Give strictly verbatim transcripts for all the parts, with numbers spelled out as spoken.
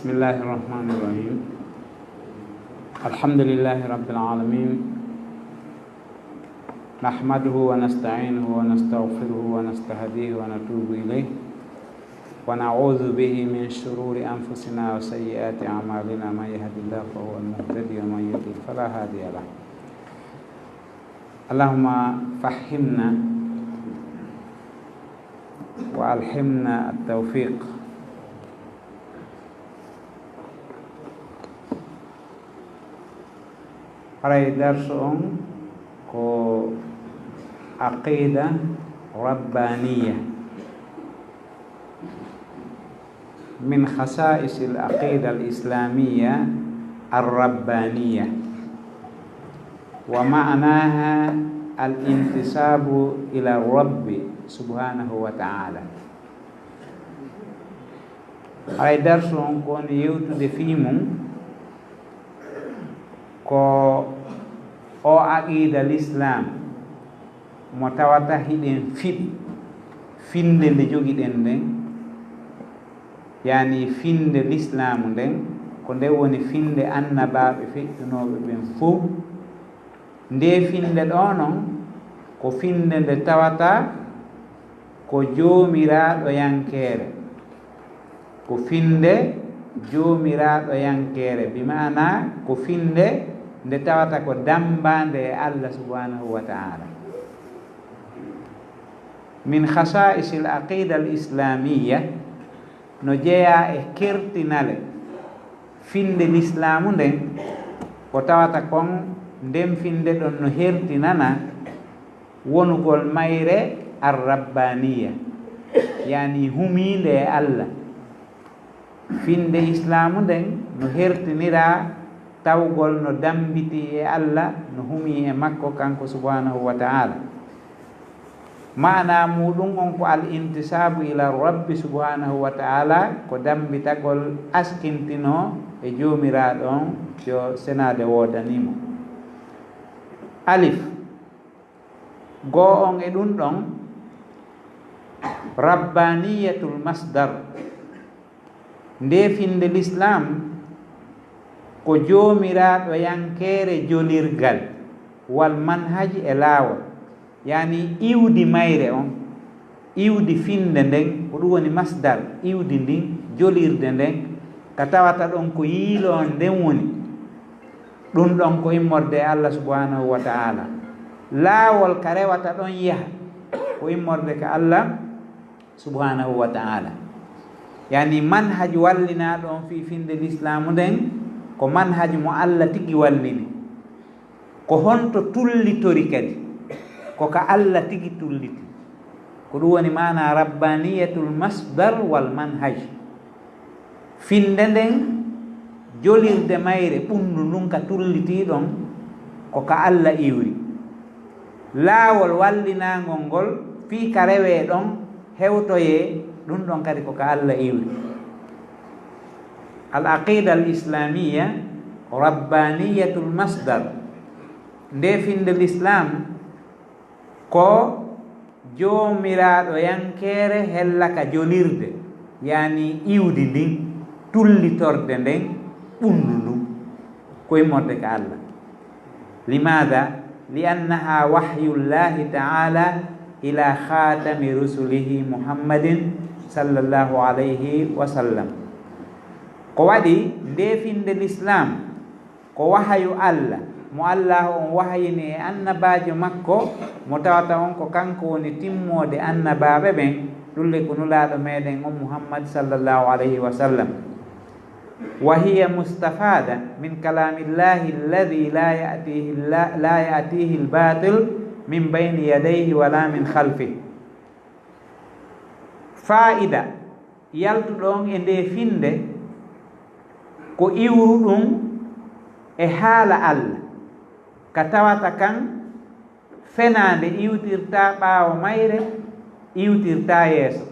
بسم الله الرحمن الرحيم. الحمد لله رب العالمين. نحمده ونستعينه ونستغفره ونستهديه ونتوب إليه. ونعوذ به من شرور أنفسنا وسيئات أعمالنا. من يهد الله فهو المهتدي ومن يضلل فلا هادي له. اللهم فهمنا وألهمنا التوفيق. Haray darsu on ko aqida rabbaniya. من خصائص العقيدة الإسلامية الربانية، ومعناها الانتساب إلى الرب سبحانه وتعالى. Haray darsu on ko woni yewtude fii mum ko o aqida l'islam mo tawata hiɗen fiɓi finde nde jogiɗen nden, yani finde lislaamu nden, ko nde woni finde annabaaɓe feƴƴunooɓe ɓen fow. Nde finde ɗo non ko finde nde tawata ko joomiraaɗo yankeere. Ko finde joomiraaɗo yankeere, bi maana ko finde nde tawata ko dambaande e Allah subhanahu wa ta'ala. من خصائص العقيدة الإسلامية, no jeyaa e kertinale finde lislaamu nden, ko tawata kon nden finde ɗon no hertinana wonugol mayre arrabbaniya, yani humiinde e Allah. Finde islaamu nden no hertiniraa tawgol no dambitii e Allah, no humii e makko kanko subhanahu wa ta'ala. Maana muuɗum on ko al intisaabu ila rabbi subhanahu wa ta'ala, ko dambitagol askintinoo e joomiraaɗo on, yo senaade woodanii mo. Alif. Goo on e ɗum ɗon, rabbaniyatul masdar. Nde finde lislaam ko joomiraaɗo yankeere jolirgal, wal manhaji e laawol, yani iwdi mayre on, iwdi finde nden, ko ɗum woni masdar, iwdi ndin, jolirde nden, ka tawata ɗon ko yiiloo nden woni. Ɗum ɗon ko immorde e Allah subhanahu wa ta'ala. Laawol ka rewata ɗon yaha ko immorde ka Allah subhanahu wa ta'ala. Yani manhaj wallinaaɗo on fii finde lislaamu nden ko manhaj mo Allah tigi wallini. Ko honto tullitori kadi? Ko ka Allah tigi tulliti. Ko ɗum woni maana rabbaniyatul masdar wal manhaj. Finde nden, jolirde mayre, ɓunndu ndun ka tullitii ɗon, ko ka Allah iwri. Laawol wallinaangol ngol fii ka rewee ɗon, hewtoyee, ɗum ɗon kadi ko ka Allah iwri. Al aqida al islamiya rabbaniyatul masdar. Nde finde lislaam ko joomiraaɗo yankeere hella ka jolirde, yani iwdi ndin, tullitorde nden, ɓunndu ndun, ko immorde ka Allah. Limaada? Li annaha wahyullahi ta'ala ila khatami rusulihi Muhammadin sallallahu alayhi wa sallam. Ko waɗi nde finde lislaam ko wahayu Allah, mo Allah on wahayini e annabaajo makko, mo tawata on ko kanko woni timmoode annabaaɓe ɓen, ɗulle ko nulaaɗo meɗen on Muhammad sallallahu alayhi wa sallam. Wa hiya mustafada min kalamillahi alladhi la ya'tihi la, la ya'tihi al-batil min bayni yadayhi wala min khalfih. Fa'ida yaltuɗo on e nde finde ko iwruɗum e haala Allah, ka tawata kan fenaande iwtirta ɓaawo mayre, iwtirta yeeso.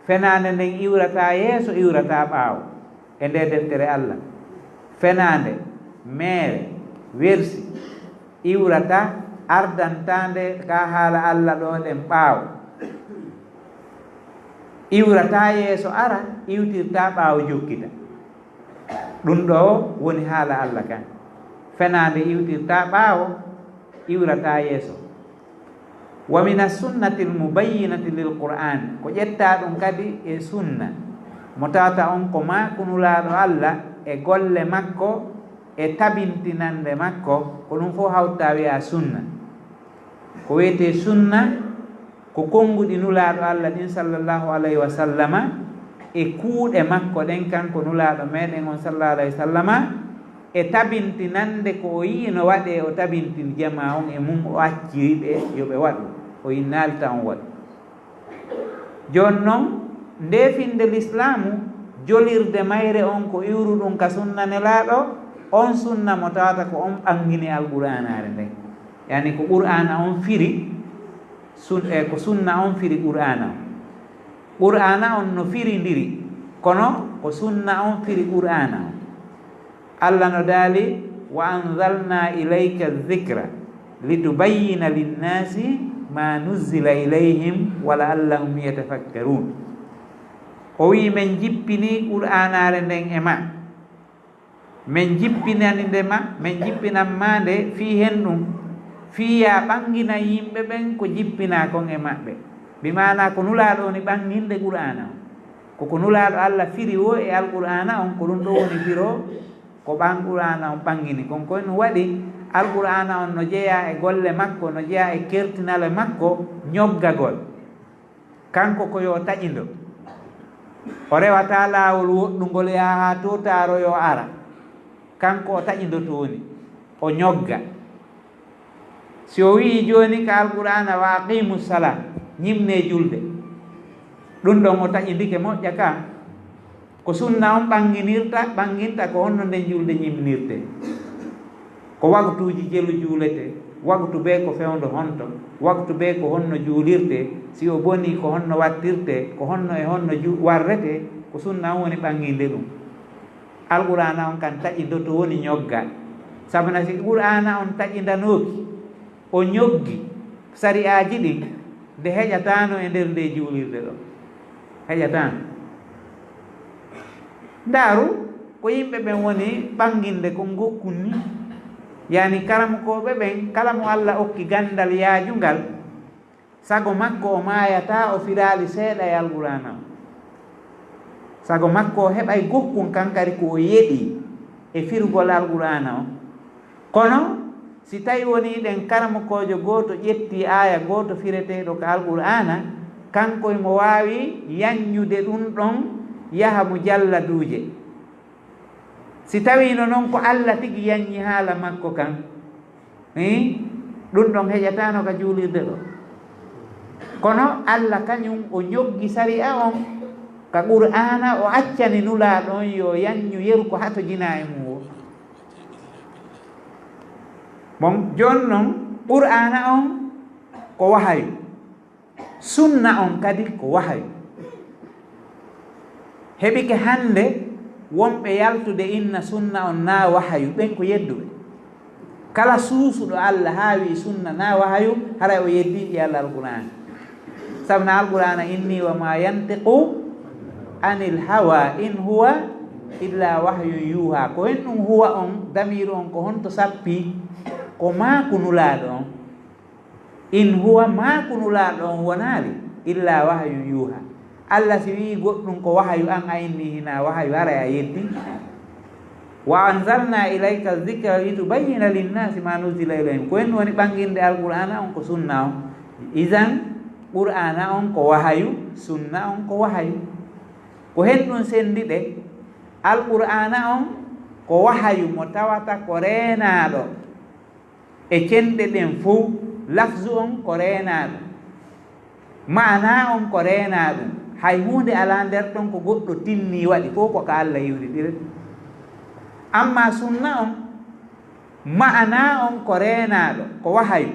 Fenaande nden iwrata yeeso, iwrata ɓaawo e nde deftere Allah. Fenaande, meere, wersi, iwrata, ardantaande ka haala Allah ɗo ɗen ɓaawo. Iwrata yeeso ara, iwtirta ɓaawo jokkita. Ɗum ɗoo woni haala Alla kan. Fenaande iwtirtaa ɓaawo, iwrataa yeeso. Wa mina sunnati lmubayyinati lilqur'an, ko ƴettaa ɗum kadi e sunna. Mo tawata on ko maaku Nulaaɗo Alla e golle makko e tabintinannde makko, ko ɗum fof hawtaa wiyaa sunna. Ko wiyetee sunna, ko konnguɗi Nulaaɗo Alla ɗin sallallahu alayhi wa sallama e kuuɗe makko ɗen, kanko Nulaaɗo meɗen on sallallahu alayhi wa sallama, e tabintinannde ko o yi'i no waɗee, o tabintini jamaa on e mum, o acciri ɓe yo ɓe waɗu, o innaali ta on waɗu. Jooni non, nde finnde lislaamu, jolirde mayre on ko iwruɗum ka sunna Nelaaɗo, on sunna mo tawata ko on ɓanngini Alqur'aanaare nden. Yani ko Qur'aana on firi, sun-, e ko sunna on firi Qur'aana on. Qur'aana on no firindiri, kono ko sunna on firi Qur'aana on. Alla no daali, "Wa anzalna ilayka dhikra litubayyina linnaasi ma nuzzila ilayhim wa la'allahum yatafakkarun." O wi'i, "Men jippini Qur'aanaare nden e ma." Men jippinani nde ma, men jippinan ma nde fii hen ɗum, fii yaa ɓanginan yimɓe ɓen ko jippinaa kon e maɓɓe. Bi maanaa ko Nulaaɗo woni ɓanginde Qur'aana on. Ko ko Nulaaɗo Alla firi woo e Alqur'aana on, ko ɗum ɗoo woni firo ko ɓan Qur'aana on ɓangini kon. Ko ɗum waɗi Alqur'aana on no jeyaa e golle makko, no jeyaa e kertinale makko ñoggagol. Kanko ko yo taƴindo. O rewataa laawol woɗɗungol yaha haa to taaroyoo ara. Kanko o taƴindoto woni, o ñogga. Si o wi'i jooni ka Alqur'aana, "Wa aqimu sala, ñimnee julde." Ɗum ɗon o taƴindike moƴƴa ka. Ko sunna on ɓanginirta, ɓanginta ko honno nden julde ñimnirtee. Ko waktuuji jelu juuletee, waktu bee ko fewndo honto, waktu bee ko honno juulirtee, si o bonii ko honno wattirtee, ko honno e honno ju-, warretee, ko sunna on woni ɓanginde ɗum. Alqur'aana on kan taƴindoto woni ñogga. Sabu na si Qur'aana on taƴindanooki, o ñoggi sari'aaji ɗin, nde heƴataano e nder nde juulirde ɗo. Heƴataano. Ndaaru, ko yimɓe ɓen woni ɓanginde kon gokkun ni. Yani karamokooɓe ɓen, kala mo Alla okki ganndal yaajungal, sago makko o maayataa, o firaali seeɗa e Alqur'aana on. Sago makko o heɓay gokkun kan kadi ko o yeɗii e firugol Alqur'aana on. Kono, si tawi wonii ɗen karamokoojo gooto ƴettii aaya gooto fireteeɗo ka Alqur'aana, kanko himo waawi yaññude ɗum ɗon yaha mujalladuuje. Si tawiino non ko Alla tigi yaññi haala makko kan, eh, ɗum ɗon heƴataano ka juulirde ɗo. Kono Alla kañum o ñoggi sari'a on ka Qur'aana, o accani Nulaaɗo on yo yaññu yeru ko hatojinaa e mum o. Bon, jooni non, Qur'aana on ko wahayu, sunna on kadi ko wahayu. Heɓike hannde wonɓe yaltude inna sunna on naa wahayu, ɓen ko yedduɓe. Kala suusuɗo Alla haa wi'i sunna naa wahayu, haray o yeddii Alla Alqur'aana. Sabu na Alqur'aana, "Inni wa ma yantiqu anil hawa in huwa illa wahyun yuha." Ko hen ɗum huwa on, damiiru on ko honto sappii? Ko maaku Nulaaɗo on. "In huwa," maaku Nulaaɗo on wonaali, "illa wahyun yuha." Alla si wi'i goɗɗum ko wahayu, an a inni hinaa wahayu, haray a yeddi. "Wa anzalna ilayka dhikra litubayyina linnaasi ma nuzzila ilayhim." Ko en woni ɓanginde Alqur'aana on ko sunna on. Izan, Qur'aana on ko wahayu, sunna on ko wahayu. Ko hen ɗum senndi ɗe. Alqur'aana on ko wahayu mo tawata ko reenaaɗo e cenɗe ɗen fow. Lafzu on ko reenaaɗo. Ma'anaa on ko reenaa ɗum. Hay huunde alaa nder ton ko goɗɗo tinnii waɗi, fof ko ka Alla iwri ɗire. Amma sunna on, ma'anaa on ko reenaaɗo, ko wahayu.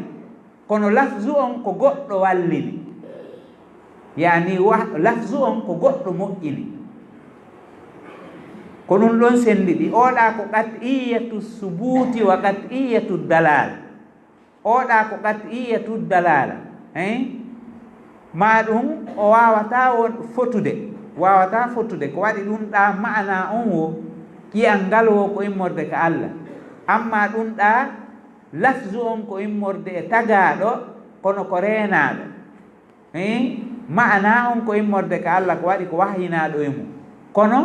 Kono lafzu on ko goɗɗo wallini. Yaani wa-, lafzu on ko goɗɗo moƴƴini. Ko ɗum ɗon senndi ɗi. Oɗa ko qat'iyatu subuti wa qat'iyatu dalal. Oɗa ko qat'iyatu dalala, hein? Ma ɗum o waawataa won fotude, waawataa fotude. Ko waɗi ɗum ɗa ma'ana on wo, Ƴi'al ngal wo ko immorde ka Alla. Amma ɗun ɗaa lafzu on ko immorde e tagaaɗo, kono ko reenaaɗo. Hii, ma'anaa on ko immorde ka Alla, ko waɗi ko wahyinaaɗo e mun. Kono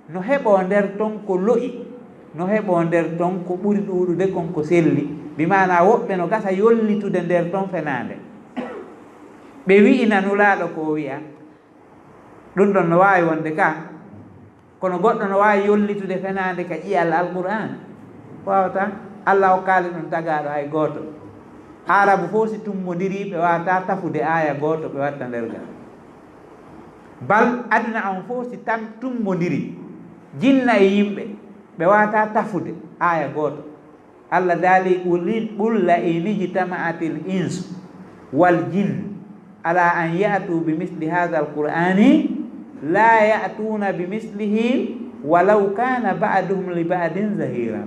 no heɓoo nder ton ko lo'i, no heɓoo nder ton ko ɓuri ɗuuɗude kon ko selli. Bi maanaa woɓɓe no gasa yollitude nder ton fenaande. Ɓe wi'ina Nulaaɗo ko o wi'a. Ɗun ɗon no waawi wonde ka. Kono goɗɗo no waawi yollitude fenaande ka ƴi'al Alqur'aana? Waawataa. Alla hokkaali ɗun tagaaɗo hay gooto. Aarabu fow si tummbondirii, ɓe waawataa tafude aaya gooto ɓe watta nder gal. Bal aduna on fow si tam-, tummbondirii, jinna e yimɓe, ɓe waawataa tafude aaya gooto. Alla daali, "Qul in, qul la in ijtama'atil insu wal jinn ala an ya'tu bi misli hadhal qur'ani la ya'tuna bi mislihi walaw kana ba'duhum li ba'din zahira."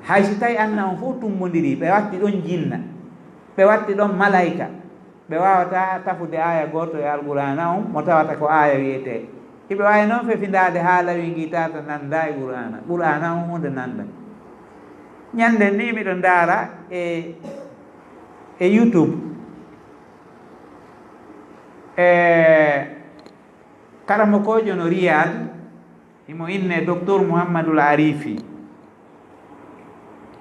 Hay si tawi anna on fow tummbondirii, ɓe watti ɗon jinna, ɓe watti ɗon malaika, ɓe waawataa tafude aaya gooto e Alqur'aana on mo tawata ko aaya wi'etee. Hiɓe waawi non fefindaade haala wi ngii tata nanndaa e Qur'aana. Qur'aana on huunde nannda. Ɲannden nii miɗo ndaara e, e YouTube. E karamokoojo no Riyad, himo innee Doktor Muhammadul Arifi.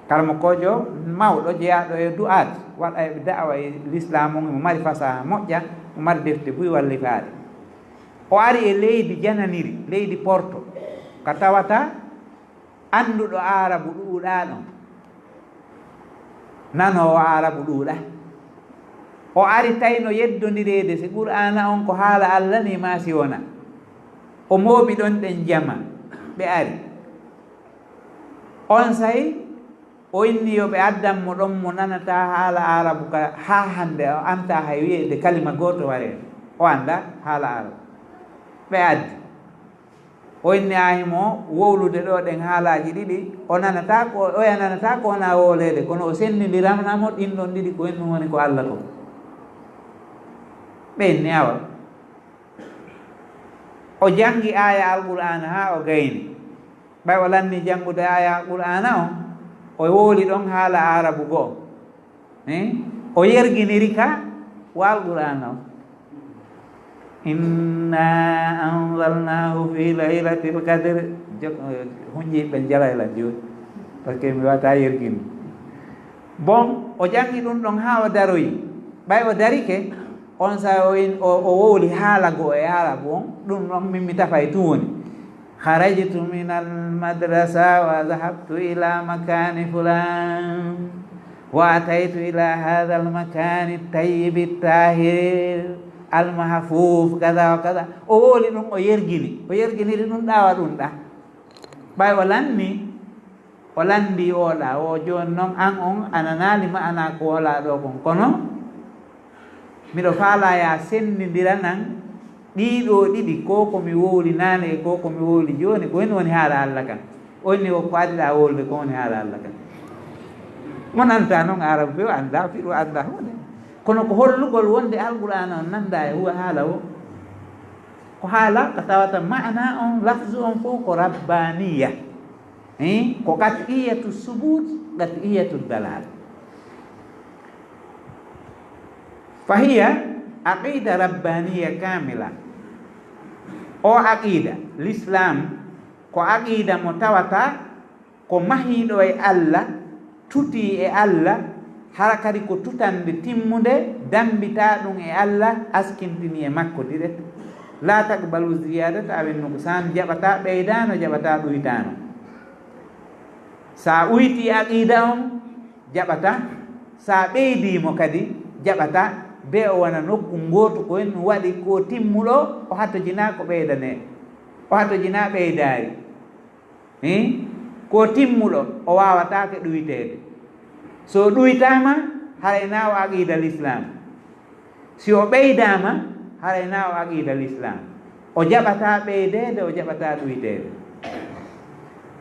Karamokoojo mawɗo jeyaaɗo e du'aat, waɗa e da'awa e lislaam on, himo mari fasaha moƴƴa, himo mari defte buy wallifaaɗe. O ari e leydi jananiri, leydi Porto, ka tawata annduɗo Aarabu ɗuuɗaa ɗon. Nanoowo Aarabu ɗuuɗaa. O ari tawi no yeddondireede si Qur'aana on ko haala Alla nii maa si wonaa. O mooɓi ɗon ɗen jama, ɓe ari. Onsay o inni yo ɓe addan mo ɗon mo nanataa haala Aarabu ka haa hannde, o anndaa hay wi'eede kalima gooto waree. O anndaa haala Aarabu. Ɓe addi. O inni aahi mo wowlude ɗoo ɗen haalaaji ɗiɗi, o nanataa ko, oya nanataa ko wonaa wowleede, kono o senndindirana mo ɗin ɗon ɗiɗi ko en ɗum woni ko Alla ko. Ɓe inni awa. O janngi aaya Alqur'aana haa o gayni. Ɓay o lanni janngude aaya Alqur'aana on, o wowli ɗon haala Aarabu go'o. Eh? O yerginiri ka wa Alqur'aana on. "Inna anzalnahu fi laylatil qadr." Jok-, hunji ɓe jalay lan jooni. Parce que mi wata yergini. Bon, o janngi ɗum ɗon haa o daroyi. Ɓay o darike, on sa o in-, o, o wowli haala goo e Aarabu on, ɗum ɗon min mi tafay tun woni. "Kharajtu min al madrasa wa dhahabtu ila makani fulan, wa ataytu ila hadha al makani tayyibi tahir al mahfuf, kaza wa kaza." O wowli ɗum, o yergini. O yerginiri ɗum ɗawa ɗum ɗa. Ɓay o lanni, o lanndi oɗa, o jooni noon an on a nanaali ma'ana ko wowlaa ɗo kon. Kono miɗo faalaa ya senndindiranan ɗii ɗoo ɗiɗi, ko ko mi wowli naane e ko ko mi wowli jooni, ko heen woni haala Alla kan. O inni ko ko adiɗaa wowlude ko woni haala Alla kan. Mo nanta noon Aarabu few anndaa, fiɗu anndaa huunde. Kono ko hollugol wonde Alqur'aana on nanndaa e huwa haala o. Ko haala ka tawata ma'ana on, lafzu on fow ko rabbaaniya. Eh, ko qat'iyatu subut, qat'iyatu dalal. Fahiya aqida rabbaniya kamila. O aqida, l'islam, ko aqida mo tawata ko mahiiɗo e Alla, tutii e Alla, hara kadi ko tutannde timmunde, dammbitaa ɗum e Alla, askintini e makko direct. La taqbalu ziyadata aw nuqsan, jaɓataa ɓeydaano, jaɓataa ɗuytaano. Sa uytii aqiida on, jaɓataa. Sa ɓeydii mo kadi, jaɓataa. Be o wona nokku ngootu ko en waɗi ko timmuɗo, o hatojinaa ko ɓeydanee. O hatojinaa ɓeydaari. Hii? Ko timmuɗo, o waawataake ɗuyteede. So ɗuytaama, haray na o aqiida l'islam. Si o ɓeydaama, haray na o aqiida l'islam. O jaɓataa ɓeydeede, o jaɓataa ɗuyteede.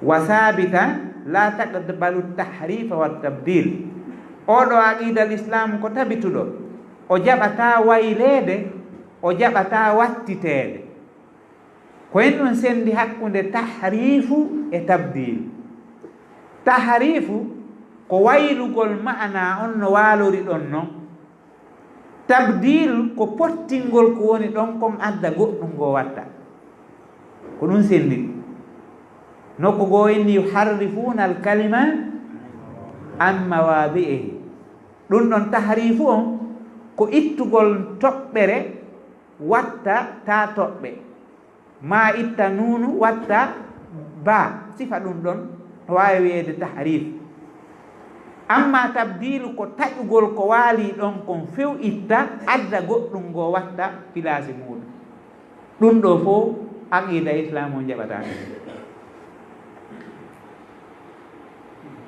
Wa saabita, la taqbalu tahrifa wa tabdil. Oɗo aqiida l'islam ko tabituɗo. O jaɓataa wayleede, o jaɓataa wattiteede. Ko en ɗum senndi hakkunde tahriifu e tabdiilu. Tahriifu ko waylugol ma'anaa on no waalori ɗon non. Tabdiilu ko pottingol ko woni ɗon kon adda goɗɗum ngo watta. Ko ɗum senndi. Nokku goo inni yuharrifuuna al-kalima an mawaadi'ihi. Ɗum ɗon tahriifu on ko ittugol toɓɓere watta taa toɓɓe. Maa itta nuunu watta baa, sifa ɗum ɗon no waawi wiyeede tahriif. Amma tabdiilu ko taƴugol ko waalii ɗon kon few itta, adda goɗɗum ngo watta pilaasi muuɗum. Ɗum ɗoo fow aqiida Islaam on jaɓataa.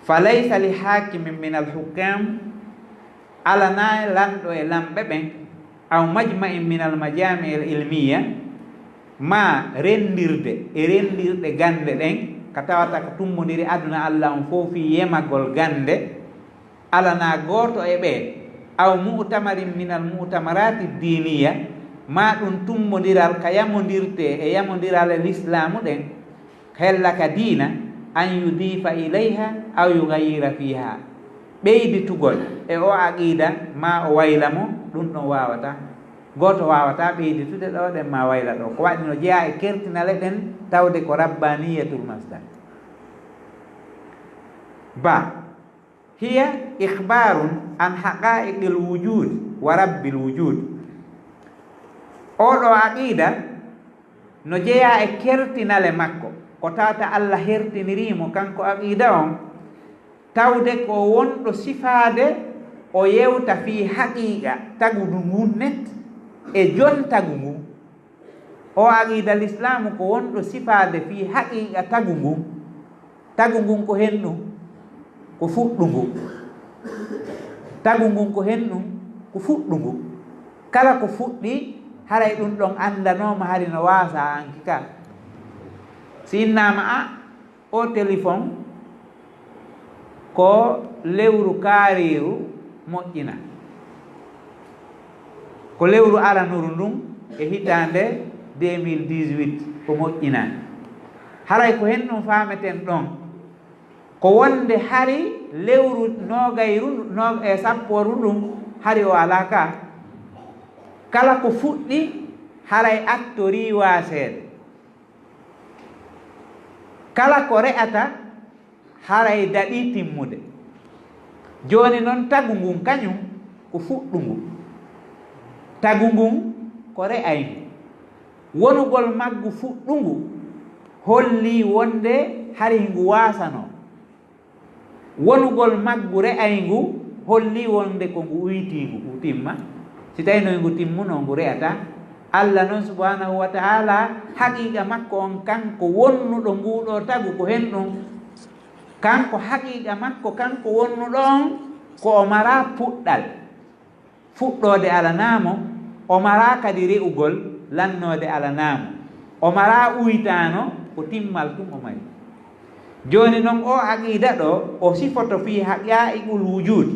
Falaysa li haakimin min al-hukkaam, alanaa lanɗo e lamɓe ɓen, aw majma'in min al-majaami' al-ilmiyya, maa renndirde e renndirɗe gannde ɗen, ka tawata ko tummbondiri aduna Alla on fow fii yemagol gannde, alanaa gooto e ɓee, aw mu'tamarin min al-mu'tamaraati diiniyya, maa ɗum tummbondiral ka yamondirtee e yamondiraale Lislaamu ɗen, hella ka diina, an yudifa ilayha aw yugayyira fiha, ɓeyditugol e o aqiida maa o wayla mo, ɗum ɗon waawata. Gooto waawata ɓeyditude ɗo ɗen maa wayla ɗo. Ko waɗi no jeyaa e kertinale ɗen tawde ko rabbaniyatul masdar. Ba, hiya ikhbarun an haqa'iqil wujud wa rabbil wujud. Oɗo aqiida no jeyaa e kertinale makko, ko tawata Alla hertinirii mo kanko aqiida on, tawde ko wonɗo sifaade o yewta fii haqiiqa tagudu ngun net e jon tagu ngun. O aqiida Lislaamu ko wonɗo sifaade fii haqiiqa tagu ngun. Tagu ngun ko hen ɗum? Ko fuɗɗungu. Tagu ngun ko hen ɗum? Ko fuɗɗungu. Kala ko fuɗɗi, haray ɗum ɗon anndanooma hari no waasaa anki ka. Si innaama a, o telefon ko lewru kaariiru moƴƴina. Ko lewru aranuru ndun e hitaande deux mille dix-huit ko moƴƴina. Haray ko hen ɗum faameten ɗon. Ko wonde hari lewru noogayru, no-, e sapporu ndun, hari o alaa ka. Kala ko fuɗɗi, haray attorii waaseede. Kala ko re'ata, haray daɗii timmude. Jooni non, tagu ngun kañun ko fuɗɗungu. Tagu ngun ko re'ayngu. Wonugol maggu fuɗɗungu hollii wonde hari ngu waasanoo. Wonugol maggu re'ayngu hollii wonde ko ngu uytiingu, ngu timma. Si tawii no ngu timmunoo, ngu re'ataa. Alla non, subhaanahu wa ta'aalaa, haqiiqa makko on, kanko wonnuɗo nguu ɗoo tagu, ko hen ɗum. Kanko, haqiiqa makko, kanko wonnuɗo on, ko o maraa puɗɗal. Fuɗɗoode alanaa mo, o maraa kadi re'ugol, lannoode alanaa mo. O maraa uytaano, ko timmal tun o mari. Jooni non, oo aqiida ɗoo, o sifoto fii haqaa'iqul wujuud,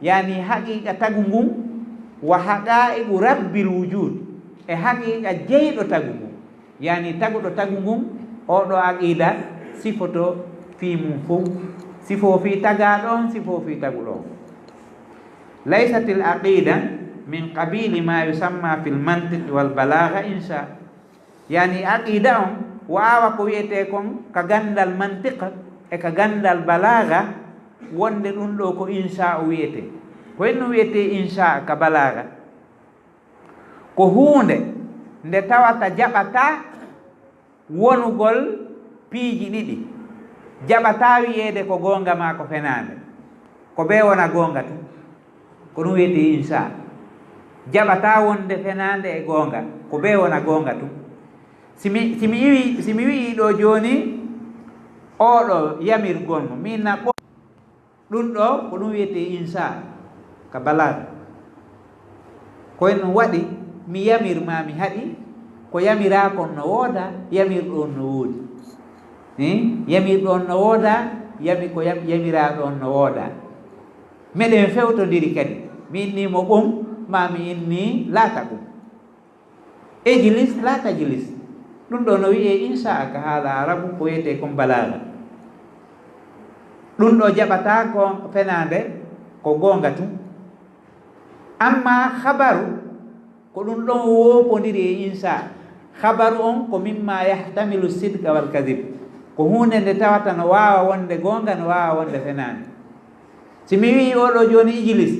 yaani haqiiqa tagu ngun, wa haqaa'iqu rabbil wujuud, e haqiiqa jeyɗo tagu ngun. Yaani taguɗo tagu ngun, oo ɗoo aqiida sifoto fii mun fow. Sifoo fii tagaaɗo on, sifoo fii taguɗo on. Laysatil aqiida min qabiili maa yusammaa fil mantiqi wal balaaga inshaa. Yaani aqiida on, waawaa ko wi'etee kon ka ganndal mantiq e ka ganndal balaaga, wonde ɗum ɗoo ko inshaa o wi'etee. Ko honno wi'etee inshaa ka balaaga? Ko huunde nde tawata jaɓataa wonugol piiji ɗiɗi. Jaɓataa wi'eede ko goonga maa ko fenaande. Ko bee wona goonga tun. Ko ɗum wi'etee inshaa. Jaɓataa wonde fenaande e goonga. Ko bee wona goonga tun. Si mi, si mi iwi, si mi wi'ii ɗoo jooni, oo ɗoo yamirgol mo, miin na ɗum ɗoo, ko ɗum wi'etee inshaa ka balaaga. Ko en ɗum waɗi, mi yamir maa mi haɗi, ko yamiraa kon no woodaa, yamirɗo on no woodi. Eh? Yamirɗo on no woodaa, yami-, ko yam-, yamiraaɗo on no woodaa. Meɗen fewtondiri kadi. Mi innii mo ɓum, maa mi innii laata ɓum. Ijlis laa tajlis. Ɗum ɗo no wiyee insha ka haala arabu, ko wiyetee kon balaaga. Ɗum ɗo jaɓataa ko fenaande, ko goonga tun. Amma habaru, ko ɗum ɗon woopondiri e insha. Habaru on ko mimma yahtamilu sidqa wal kadib. Ko huunde nde tawata no waawa wonde goonga, no waawa wonde fenaande. Si mi wi'i oo ɗo jooni Ijilis,